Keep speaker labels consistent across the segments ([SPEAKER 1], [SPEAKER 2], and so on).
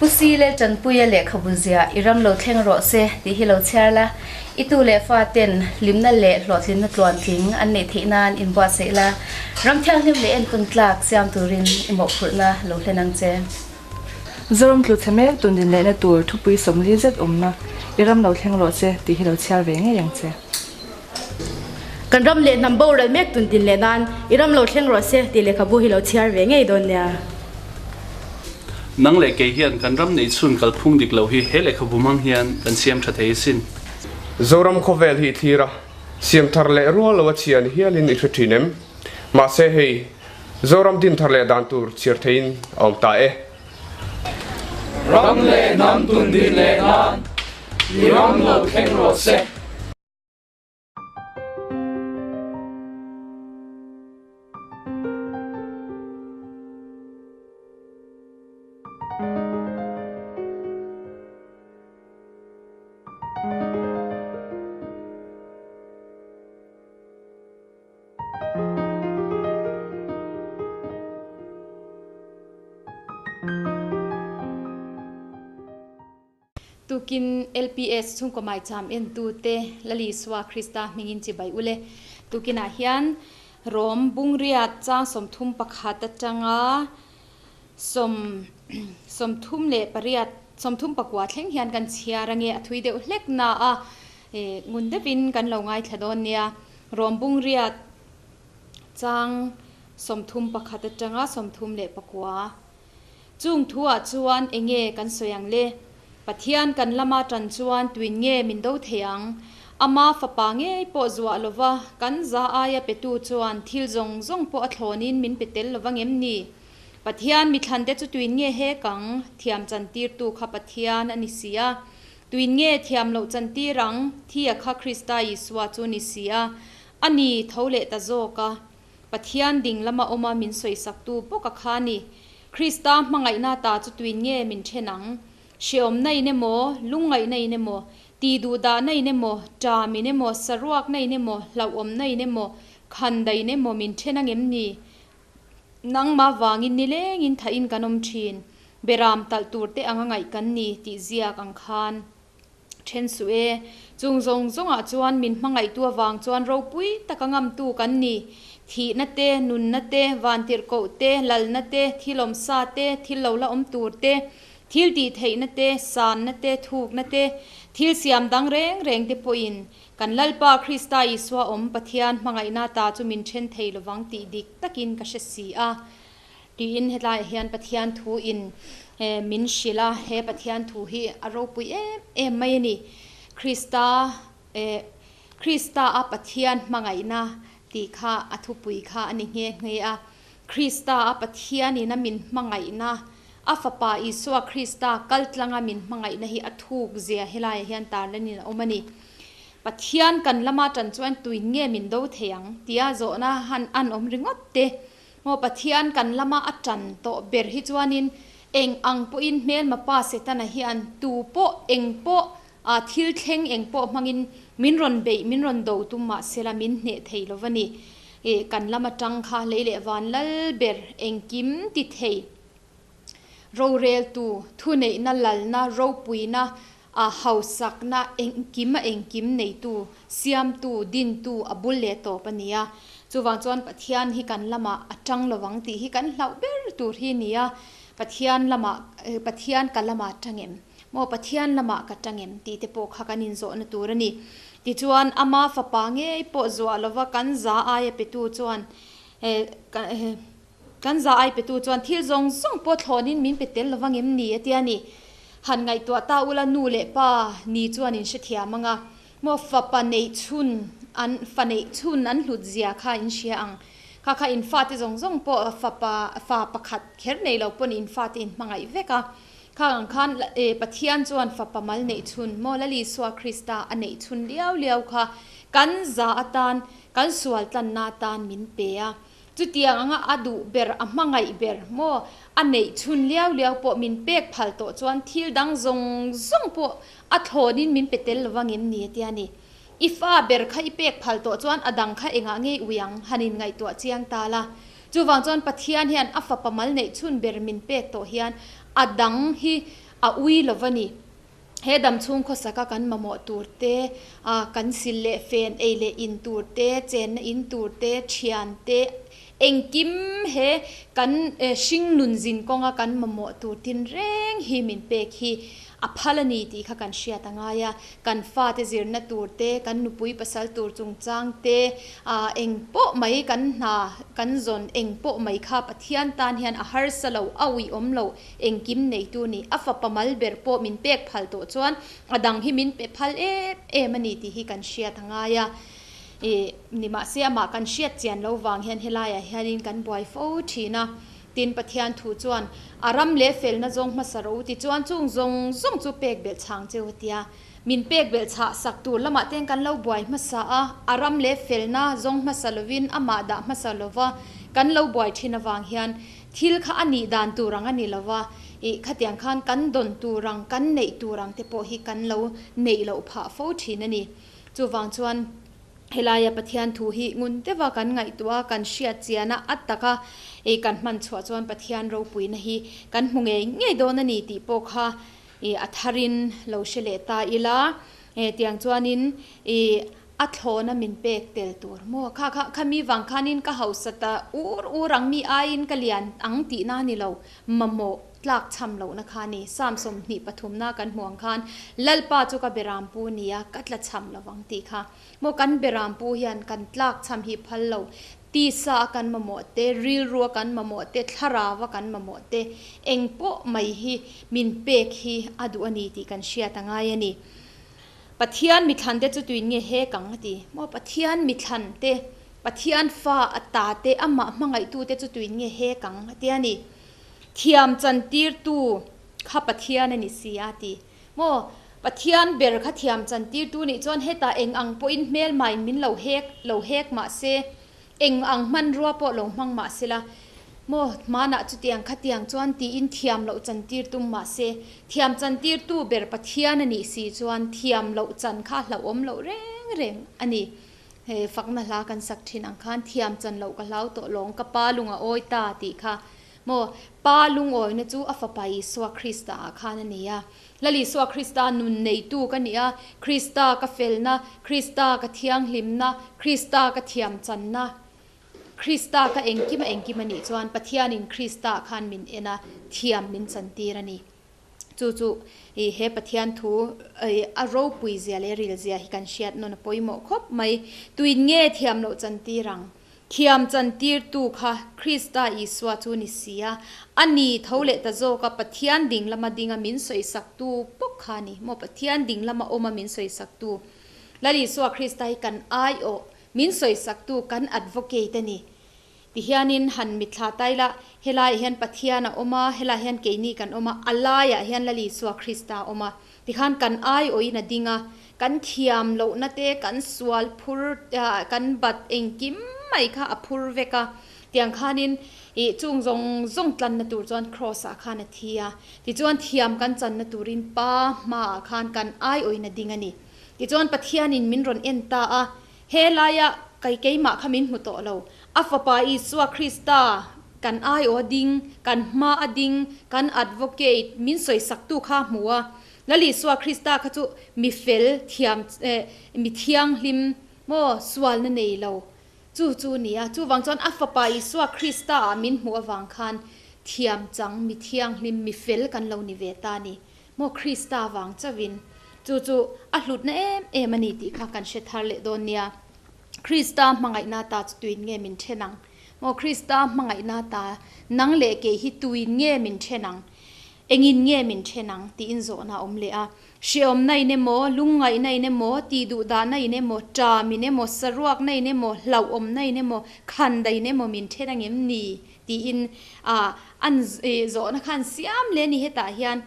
[SPEAKER 1] Pu Si leh Tanpuia lehkhabu ziah i ram lo thleng rawh se tih hi lo chhiar la, i tu leh fa ten hlimna leh hlawhtlinna tluantling an neih theih nan inbuatsaih la, ram thianghlim leh entawn tlak siam turin i mawhphurhna lo hlen ang che.
[SPEAKER 2] Zoram tlu chhe mek tun din lehna tur thupui 40 zet awmna i ram lo thleng rawh se tih hi lo chhiar ve ngei ang che.
[SPEAKER 3] Kan ram leh hnam boral mek tun din leh nan i ram lo thleng rawh se tih lehkhabu hi lo chhiar ve ngei dawn nia.
[SPEAKER 4] Nang leh kei hian kan ram neih chhun kalphung dik loh hi he lehkhabu hmang hian kan siam tha thei asin.
[SPEAKER 5] Zoram khawvel hi i thlir a, siam thar leh rual lo a chhia ni hialin i hre thin em? Mahse hei, Zoram din thar leh dan tur chhiar theiin a awm ta e.
[SPEAKER 6] Ram leh hnam tun din leh nan i ram lo thleng rawh se.
[SPEAKER 3] Tukin LPS chhungkaw maicham entute Lal Isua Krista hmingin chibai ule. Tukinah hian Rom Bungriat chang 31 atanga sawm 38 39 thleng hian kan chhiar ange a thui deuh hlek na a ngun deuhin kan lo ngaithla dawn nia. Rom Bungriat chang 31 atanga 39. Chung thuah chuan enge kan sawi ang le? Pathian kan lama tan chuan tuin nge min do thei ang? Ama fapa ngei pawh zuah lova kan za aia petu chuan thil zawng zawng pawh a thlawnin min pe tel lova ngem ni? Pathian mithlante chu tuin nge hek ang? Thiam chantirtu kha Pathian a ni si a. Tuin nge thiam loh chantir ang? Thia kha Krista Isua chu ni si a. A ni, tho leh ta zawk a. Pathian ding lama awma min sawisaktu bawk a kha ni. Krista hmangaihna ta chu tuin nge min then ang? Hreawmna in emaw, lungngaihna in emaw, ti duhdahna in emaw, ṭam in emaw, saruakna in emaw, hlauhawmna in emaw, khanda in emaw min then ang em ni? Nangmah vangin nilengin thahin kan awm thin. Beram talh tur te anga ngaih kan ni tih ziak ang khan. Then suh e. Chung zawng zawngah chuan min hmangaihtu avang chuan ropui taka ngamtu kan ni. Thihna te, nunna te, vantirhkoh te, lalna te, thil awmsa te, thil lo la awm tur te, thil tih theihna te, sanna te, thukna te, thil siam dang reng reng te pawhin kan Lalpa Krista Isua awm Pathian hmangaihna ta chu min then thei lovang tih dik takin ka hre si a. Tiin hetlaiah hian Pathian thu in min hrilh a, he Pathian thu hi a ropui em em mai a ni. Krista Krista a Pathian hmangaihna tih kha a thupui kha a ni nghe nghe a. Krista a Pathian in a min hmangaihna, a Fapa Isua Krista kaltlanga min hmangaihna hi a thuk zia helaiah hian tarlanin a awm a ni. Pathian kan lama tan chuan tuin nge min do thei ang tia zawhna han an awm ringawt te. Maw Pathian kan lama a tan tawh ber hi chuanin eng ang pawhin hmelma pa Setana hian tu pawh eng pawh a thil thleng eng pawh hmangin min rawn beih min rawn do tum mah sela min hneh thei lo va ni. Ih kan lama tang kha lei leh van lal ber engkim ti thei roreltu thuneihna lalna ropuina a hausakna engkim a engkim neitu siamtu dintu a bul leh tawp a ni a. Chuvang chuan Pathian hi kan lamah a tang lovang tih hi kan hlauh ber tur hi a ni a. Pathian lamah Pathian ka lamah tang em? Maw Pathian lamah ka tang em? tih te pawh kha kan inzawhna tur a ni. Tichuan ama fapa ngei pawh zuah lova kan za aia petu chuan Kan za ai petu chuan thil zawng zawng pawh thlawnin min pe tel lovang em ni a tia ni. Han ngaihtuah ta ula nu leh pa ni chuan in hrethiam ang a, maw fapa neih chhun an fa neih chhun an hlut zia kha in hria ang. Kha kha in fate zawng zawng pawh fapa fa pakhat kher nei lo pawn in fate in hmangaih vek a. Kha ang khan Pathian chuan fapa mal neih chhun maw Lal Isua Krista a neih chhun liau liau kha kan za atan kan sual tlanna atan min pe a. Chutiang anga a duh ber, a hmangaih ber maw, a neih chhun liau liau pawh min pek phal tawh chuan thil dang zawng zawng pawh a thlawnin min pe tel lovang em ni a tia ni. I fa ber kha i pek phal tawh chuan a dang kha engah ngei ui ang han in ngaihtuah chiang ta la. Chuvang chuan Pathian hian a fapa mal neih chhun ber min pek tawh hian a dang hi a ui lo va ni. He dam chhung khawsaka kan mamawh tur te, kan sil leh fen ei leh in tur te, chenna in tur te, thian te, engkim he kan hring nun zin kawnga kan mamawh tur tinreng hi min pek hi a phal a ni tih kha kan hriat a ngai a. Kan fate zirna tur te, kan nupui pasal tur chungchang te, eng pawh mai kan hna kan zawn eng pawh mai kha Pathian tan hian a harsa lo, a uiawm lo Engkim neitu nih a fapa mal ber pawh min pek phal tawh chuan a dang hi min pe phal em em a ni tih hi kan hriat a ngai a. Ih, nimahse amah kan hriat chian lo vang hian helaiah hianin kan buai fo thin a. Tin, Pathian thu chuan a ram leh felna zawng hmasa ro tichuan chung zawng zawng chu pek belh chhang cheu a tia. Min pek belh chhah sak tur lamah ten kan lo buai hmasa a, a ram leh felna zawng hmasa lovin amah dah hmasa lova kan lo buai thin avang hian Thil kha a nih dan tur ang a ni lo va, ih khatiang khan kan dawn tur ang, kan neih tur ang te pawh hi kan lo neih loh phah fo thin a ni. Chuvang chuan helaia Pathian thu hi ngun deuha kan ngaihtuah a, kan hriat chian a, a taka ih kan hman chhuah chuan Pathian ropuina hi kan hmu ngei ngei dawn a ni tih pawh kha ih a tharin lo hre leh ta ila. Tiang chuanin ih A thlawna min pek tel tur maw? Kha kha khami vang khanin ka hausa ta ur ur ang, mi aiin ka lian ang tihna a ni lo, mamawh tlak chham lohna kha a ni. Psalm 23 na kan hmuh ang khan, Lalpa chu ka berampu nia, ka tla chham lo vang tih kha. Maw kan berampu hian kan tlak chham hi phal lo, tisa a kan mamawh te, rilru a kan mamawh te, thlarau a kan mamawh te, eng pawh mai hi min pek hi a duh a ni tih kan hriat a ngai a ni. Pathian mithlan te chu tuin nge he kang a ti maw? Pathian mithlan te, Pathian fa a ta te, amah hmangaihtu te chu tuin nge he kang a ti a ni. Thiam chantirtu kha Pathian a ni si a ti maw? Pathian ber kha thiam chantirtu nih chuan hetah eng ang pawhin hmelmain min lo hek lo hek mah se, Eng ang hmanrua pawh lo hmang mah sela, maw hmanah chutiang khatiang chuan tiin thiam loh chantir tum mah se, thiam chantirtu ber Pathian a nih si chuan thiam loh chan kha hlauhawm loh reng reng a ni. He fakna hla kan sak thin ang khan thiam chan loh ka hlau tawh lawng, ka pa lung a awi ta tih kha maw pa lungawina chu a fapa Isua Krista ah khan a ni a. Lal Isua Krista nun neitu ka ni a, Krista ka felna, Krista ka thianghlimna, Krista ka thiamchanna, Krista ka engkim a engkim a nih chuan Pathianin Krista khan min en a, thiam min chantir a ni. Chu chu i he Pathian thu a ropui zia leh ril zia hi kan hriat nawn a pawimawh khawp mai. Tuin nge thiam loh chantir ang? Thiam chantirtu kha Krista Isua chu ni si a, a ni tho leh ta zawk a, Pathian ding lama dinga min sawisaktu bawk kha a ni maw? Pathian ding lama awma min sawisaktu Lal Isua Krista hi kan aiawh, min sawisaktu, kan advocate a ni. Tihianin han mitthla ta ila, helaiah hian Pathian a awm a, helaiah hian keini kan awm a, a laiah hian Lal Isua Krista a awm a. Tikhan kan aiawhin a ding a, kan thiam lohna te, kan sual phur, kan bat engkim mai kha a phur vek a. Tiang khanin ih chung zawng zawng tlanna tur chuan Kraws ah khan a thi a. Tichuan thiam kan channa turin Pa hmaah khan kan aiawhin a ding a ni. Tichuan Pathianin min rawn en ta a, he laia kei keimah kha min hmu tawh lo. A Fapa Isua Krista kan aiawh a ding, kan hma a ding, kan advocate, min sawisaktu kha a hmu a. Lal Isua Krista kha chu mi fel, thiam, mi thianghlim maw, sualna nei lo chu chu a ni a. Chuvang chuan a Fapa Isua Krista ah min hmuh avang khan thiam chang, mi thianghlim, mi fel kan lo ni ve ta a ni maw, Krista vang chauhin. Chu chu a hlutna em em a ni tih kha kan hre thar leh dawn nia. Krista hmangaihna ta chu tuin nge min then ang? Maw Krista hmangaihna ta nang leh kei hi tuin nge min then ang? Engin nge min then ang? tiin zawhna a awm leh a. Hreawmna in emaw, lungngaihna in emaw, tihduhdahna in emaw, ṭam in emaw, saruakna in emaw, hlauhawmna in emaw, khanda in emaw min then ang em ni? tiin an zawhna kha an siam leh a ni hetah hian.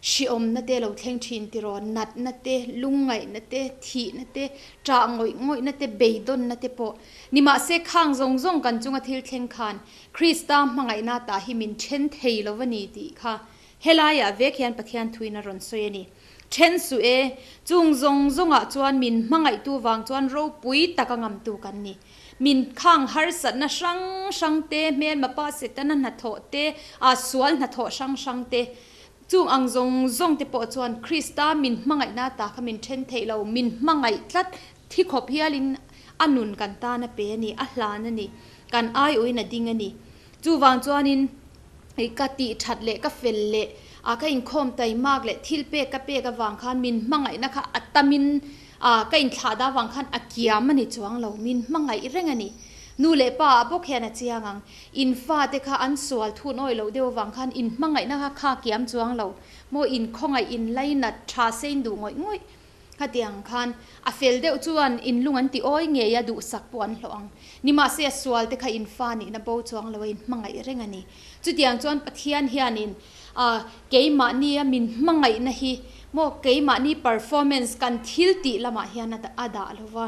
[SPEAKER 3] Hriawmna te lo thleng thin tiraw, natna te, lungngaihna te, thihna te, ṭah ngawih ngawihna te, beidawnna te pawh. Nimahse, khang zawng zawng kan chunga thil thleng khan Krista hmangaihna tah hi min ṭhen thei lo a ni tih kha helaiah vek hian Pathian thuin a rawn sawi a ni. Ṭhen suh e, chung zawng zawngah chuan min hmangaihtu vang chuan ropui taka ngamtu kan ni. Min khang harsatna hrang hrang te, hmelma pa Setana hnathawh te, sual hnathawh hrang hrang te. Chung ang zawng zawng te pawh chuan Krista min hmangaihna ta kha min then theih lo, min hmangaih tlat thi khawp hialin a nun kan tan a pe a ni, a hlan a ni, kan aiawhin a ding a ni. Chuvang chuanin ka tih that leh ka fel leh a ka inkhawm taimak leh thil pek ka pek avang khan min hmangaihna kha a tamin ka inthlah dah avang khan a kiam a ni chuang lo, min hmangaih reng a ni. Nu leh pa ah bawk hian a chiang ang. In fate kha an sual thun awih loh deuh avang khan in hmangaihna kha kha kiam chuang lo maw, in khawngaih in lainat tha se in duh ngawih ngawih. Khatiang khan a fel deuh chuan in lung an ti awi ngei a, duhsak pawh an hlawh ang. Nimahse a sual te kha in fa nihna bo chuang lo a in hmangaih reng a ni. Chutiang chuan Pathian hianin a keimahnia min hmangaihna hi maw keimahni performance kan thil tih lamah hian a dah lo va,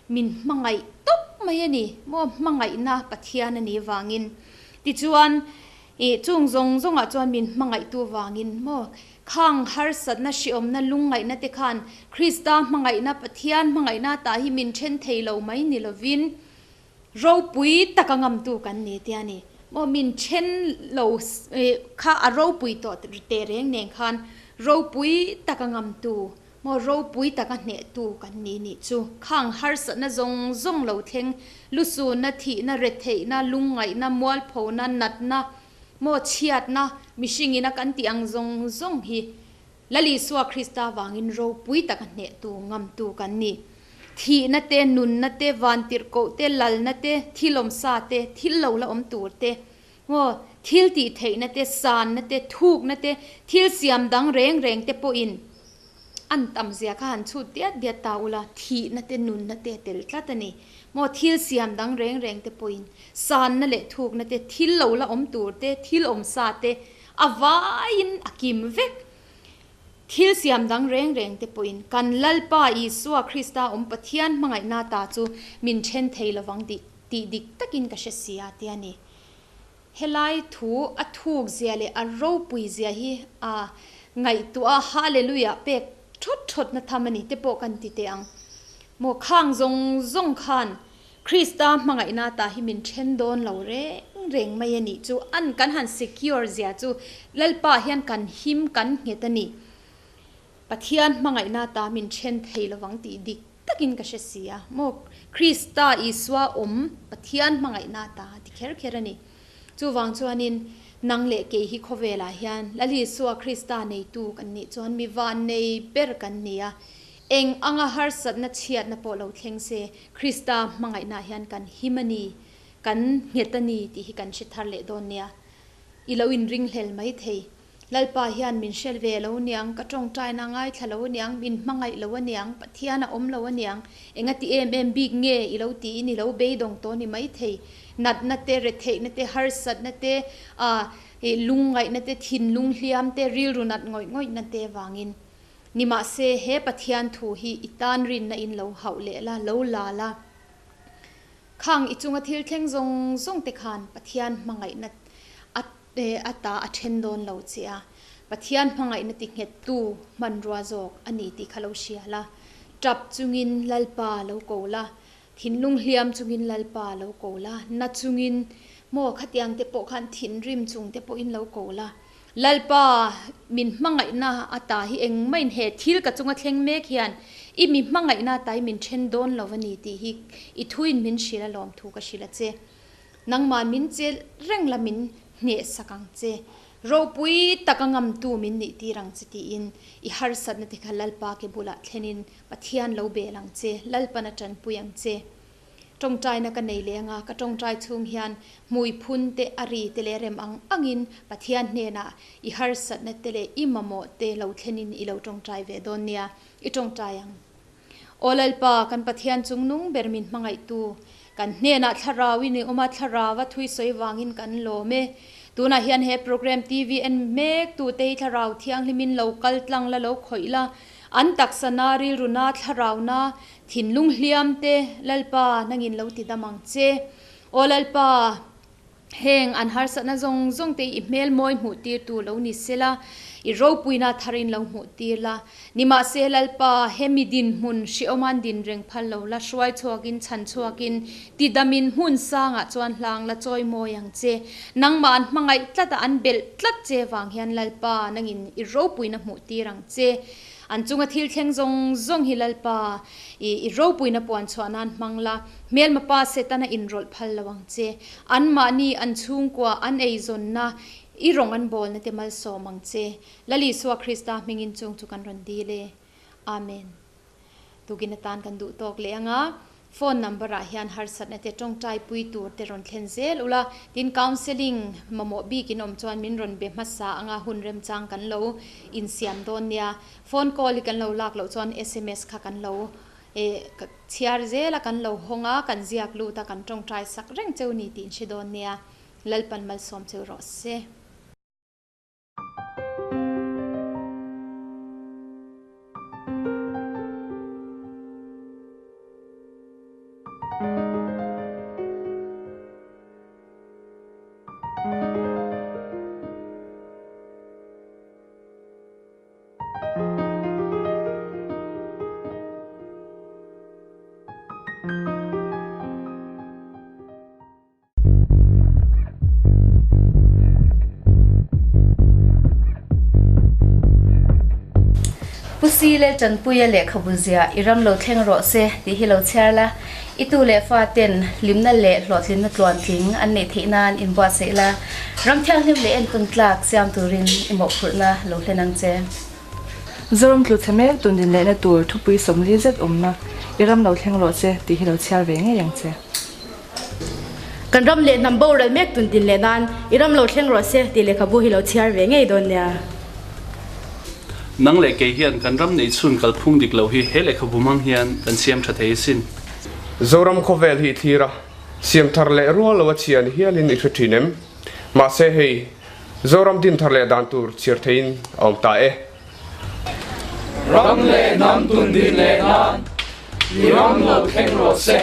[SPEAKER 3] min hmangaih tawp mai a ni maw, hmangaihna Pathian a nih vangin. Tichuan Ih, chung zawng zawngah chuan min hmangaihtu vangin maw? Khang harsatna, hriawmna, lungngaihna te khan Krista hmangaihna, Pathian hmangaihna tah hi min then thei lo mai ni lovin ropui taka ngamtu kan ni tia ni maw? Min then lo kha a ropui tawh teh reng nen khan ropui taka ngamtu Maw ropui taka hnehtu kan ni nih chu. Khang harsatna zawng zawng lo thleng, lusunna, thihna, retheihna, lungngaihna, mualphona, natna, maw chhiatna, mihringina kan tih ang zawng zawng hi Lal Isua Krista vangin ropui taka hnehtu ngamtu kan ni. Thihna te, nunna te, vantirhkoh te, lalna te, thilawmsa te, thil lo la awm tur te, Maw, thil tih theihna te, sanna te, thukna te, thil siam dang reng reng te pawhin an tam zia kha han chhut diat diat ta ula, thihna te, nunna te a tel tlat a ni. Maw, thil siam dang reng reng te pawhin sanna leh thukna te, thil lo la awm tur te, thil awm sa te a vaiin a kim vek. Thil siam dang reng reng te pawhin kan Lalpa Isua Krista awm Pathian hmangaihna ta chu min then thei lovang tih tih dik takin ka hre si a tia ni. Helai thu a thuk zia leh a ropui zia hi a ngaihtuah a Hallelujah pek thawt thawt na tham a ni te pawh kan ti teh ang. Maw khang zawng zawng khan Krista hmangaihna ta hi min then dawn lo reng reng mai a nih chu an kan han secure zia chu Lalpa hian kan him kan nghet a ni. Pathian hmangaihna ta min then thei lovang tih dik takin ka hre si a, maw Krista Isua awm Pathian hmangaihna ta ti kher kher a ni. Chuvang chuanin nang leh kei hi khawvelah hian Lal Isua Krista neitu kan nih chuan mi van nei ber kan ni a, eng anga harsatna chhiatna pawh lo thleng se Krista hmangaihnaah hian kan him a ni, kan nghet a ni tih hi kan hre thar leh dawn nia. I lo inringhlel mai thei. Lalpa hian min hre ve lo aniang, ka tawngtaina ngaithla lo aniang, min hmangaih lo aniang, Pathian a awm lo aniang, enga ti em em bik nge i lo tiin i lo beidawng tawh ni maithei. Natna te, retheihna te, harsatna te, ah lungngaihna te, thinlung hliam te, rilru nat ngawih ngawihna te vangin. Nimahse, he Pathian thu hi i tan rinna in lo hauh leh la, lo la la. Khang i chunga thil thleng zawng zawng te khan Pathian hmangaihna a A ta a then dawn lo che a, Pathian hmangaihna ti nghettu hmanrua zawk a ni tih kha lo hria la. Tap chungin Lalpa lo ko la, thinlung hliam chungin Lalpa lo ko la, na chungin maw khatiang te pawh khan thinrim chung te pawhin lo ko la. Lalpa min hmangaihna a ta hi engmahin he thil ka chunga thleng mek hian i mi hmangaihna ta hi min then dawn lo a ni tih hi i thuin min hrilh a lawmthu ka hrilh a che. Nangmah min chelh reng la min hneh sak ang che. Ropui taka ngamtu min nih tir ang che tiin i harsatna te kha Lalpa ke bulah thlenin Pathian lo bel ang che, Lalpan a tanpui ang che. Tawngtaina ka nei leng a, ka tawngtai chhung hian hmui phun te, a ri te leh rem ang angin Pathian hnenah i harsatna te leh i mamawh te lo thlenin i lo tawngtai ve dawn nia, i tawngtai ang. Aw Lalpa, kan Pathian chungnung ber min hmangaihtu, kan hnenah thlarauin i awm a, thlarau a thui sawi vangin kan lawm e. Tunah hian he program TV en mek tute hi thlarau thianghlimin lo kal tlang la lo khawih la, an taksa na, rilru na, thlarau na, thinlung hliam te Lalpa nangin lo ti dam ang che. Aw Lalpa. Heng an harsatna zawng zawng te i hmel mawi hmuh tirtu lo ni sela, i ropuina tharin lo hmuh tir la. Nimahse Lalpa, hemi dinhmun hriawman din reng phal lo la, hruai chhuakin, chhan chhuakin, tidamin hmun sangah chuan hlang la chawi mawi ang che. Nangmah an hmangaih tlat a, an belh tlat che vang hian Lalpa, nangin i ropuina hmuh tir ang che. An chunga thil thleng zawng zawng hi Lalpa, i i ropuina puan chhuah nan hmang la, hmelma pa Setana inrawlh phal lo ang che. Anmahni, an chhungkua, an eizawnna, i rawng an bawlna te malsawm ang che. Lal Isua Krista hmingin chung chu kan rawn dil e. Amen. Tukin atan kan duh tawk leh anga phone number ah hian harsatna te tawngtai pui tur te rawn thlen zel ula, tin counselling mamawh bik in awm chuan min rawn be hmasa anga hun remchang kan lo insiam dawn nia. Phone call hi kan lo lak loh chuan sms kha kan lo chhiar zel a, kan lo hawng a, kan ziak lut a, kan tawngtai sak reng cheu ni tih in hre dawn nia. Lalpan malsawm cheu rawh se.
[SPEAKER 1] Pu Sile Tanpuia lehkhabu ziah i ram lo thleng rawh se tih hi lo chhiar la, i tu leh fa ten hlimna leh hlawhtlinna tluantling an neih theih nan inbuatsaih la, ram thianghlim leh entawn tlak siam turin i mawhphurhna lo hlen ang che.
[SPEAKER 2] Zoram tlu chhe mek tun din lehna tur thupui 40 zet awmna i ram lo thleng rawh se tih hi lo chhiar ve ngei ang che.
[SPEAKER 7] Kan ram leh hnam boral mek tun din leh nan i ram lo thleng rawh se tih lehkhabu hi lo chhiar ve ngei dawn nia.
[SPEAKER 4] Nang leh kei hian kan ram neih chhun kalphung dik lo hi he lehkhabu hmang hian kan siam tha thei asin.
[SPEAKER 5] Zoram khawvel hi i thlir a, siam thar leh rual lo a chhia ni hialin i hre thin em? Mahse hei, Zoram din thar leh dan tur chhiar theiin a awm ta e.
[SPEAKER 6] Ram leh hnam tun din leh nan i ram lo thleng rawh se.